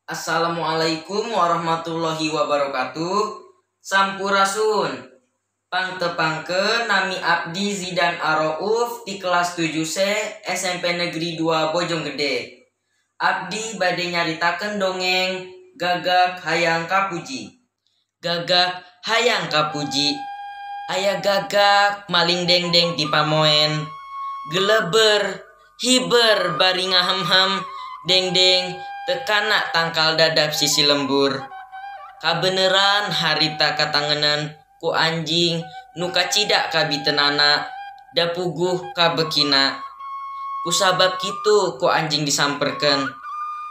Assalamualaikum warahmatullahi wabarakatuh. Sampurasun. Pangtepangkeun nami abdi Zidan Arrauf ti kelas 7C SMP Negeri 2 Bojonggede. Abdi bade nyaritakeun dongeng Gagak Hayang Kapuji. Gagak hayang kapuji. Aya gagak maling dengdeng ti pamoen. Geleber, hiber bari ngahem-hem, dengdeng teu kana tangkal dadap sisi lembur. Kabeneran harita katangenan ku anjing nu kacida kabitenana da puguh kabekina. Kusabab kitu ku anjing disamperkeun,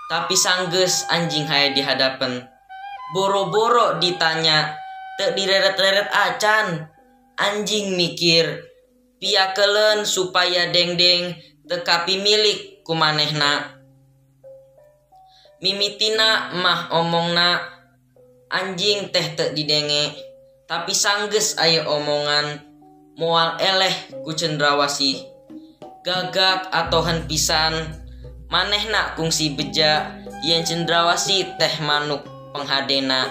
tapi sanggeus anjing hae dihadapeun. Boro-boro ditanya, teu direret-reret acan. Anjing mikir, piakeleun supaya dengdeng teu kapimilik ku manehna. Mimitina mah omongna anjing teh teu didenge, tapi sanggeus aya omongan moal eleh ku cendrawasih. Gagak atohan pisan, manehna kungsi beja yen cendrawasih teh manuk penghadena.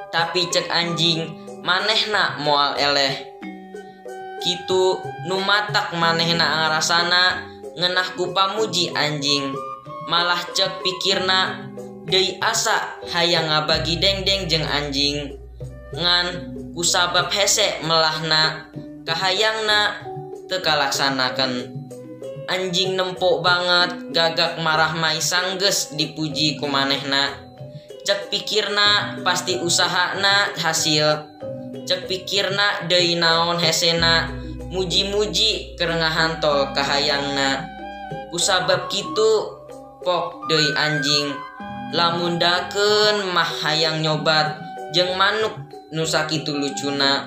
Tapi cek anjing manehna moal eleh. Kitu nu matak manehna ngarasana ngeunah ku pamuji anjing. Malah cek pikirna deui asa hayang ngabagi dengdeng jeung anjing. Ngan kusabab hese melahna kahayangna teu kalaksanakeun. Anjing nempo banget gagak marah mai sanggeus dipuji ku manehna. Cek pikirna pasti usahana hasil. Cek pikirna deui naon hesena muji-muji keur ngahantol kahayangna. Kusabab kitu pok deui anjing lamun dakeun mah hayang nyobat jeung manuk nu sakitu lucuna.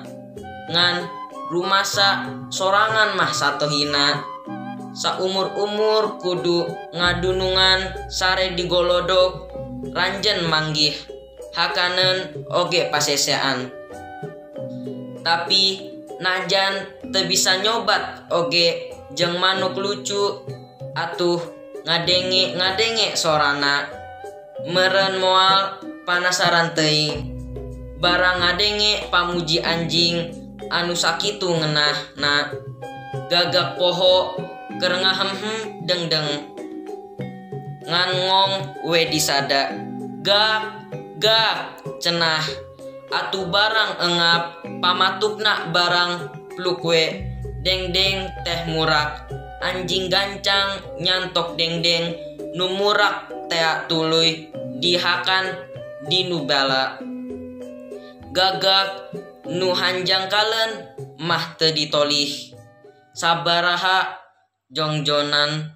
Ngan rumasa sorangan mah satohina. Saumur-umur kudu ngadunungan sare digolodok ranjen manggih hakaneun oge pasesean. Tapi najan teu bisa nyobat oge jeung manuk lucu atuh ngadenge-ngadenge sorana. Meureun moal panasaran teuing. Barang ngadenge pamuji anjing anu sakitu ngeunahna. Gagak poho keur ngahemhem dengdeng. Ngan ngong we disada. Gak gak cenah. Atuh barang engap pamatukna barang pluk we. Dengdeng teh murak. Anjing gancang nyantok dengdeng nu murak tea tuluy dihakan dinubala. Gagak nu hanjangkaleun mah teu ditolih. Sabaraha jongjonan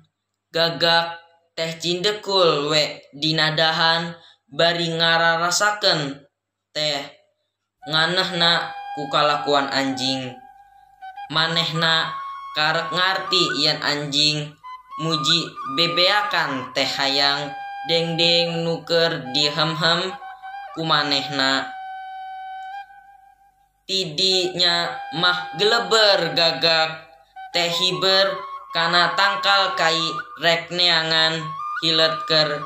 gagak teh cindekul we dinadahan bari ngararasakeun teh nganehna ku kalakuan anjing. Manehna karek ngarti yen anjing muji bebeakan teh hayang dengdeng nu keur dihem-hem ku manehna. Tidinya mah geleber gagak teh hiber kana tangkal kai rek neangan hilet keur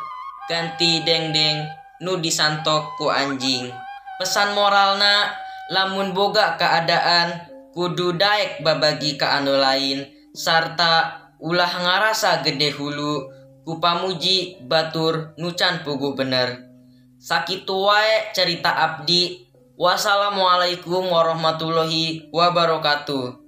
ganti dengdeng nu disantok ku anjing. Pesan moralna lamun boga keadaan kudu daek babagi ka anu lain sarta ulah ngarasa gede hulu ku pamuji batur nu can puguh bener. Sakitu wae cerita abdi. Wassalamualaikum warahmatullahi wabarakatuh.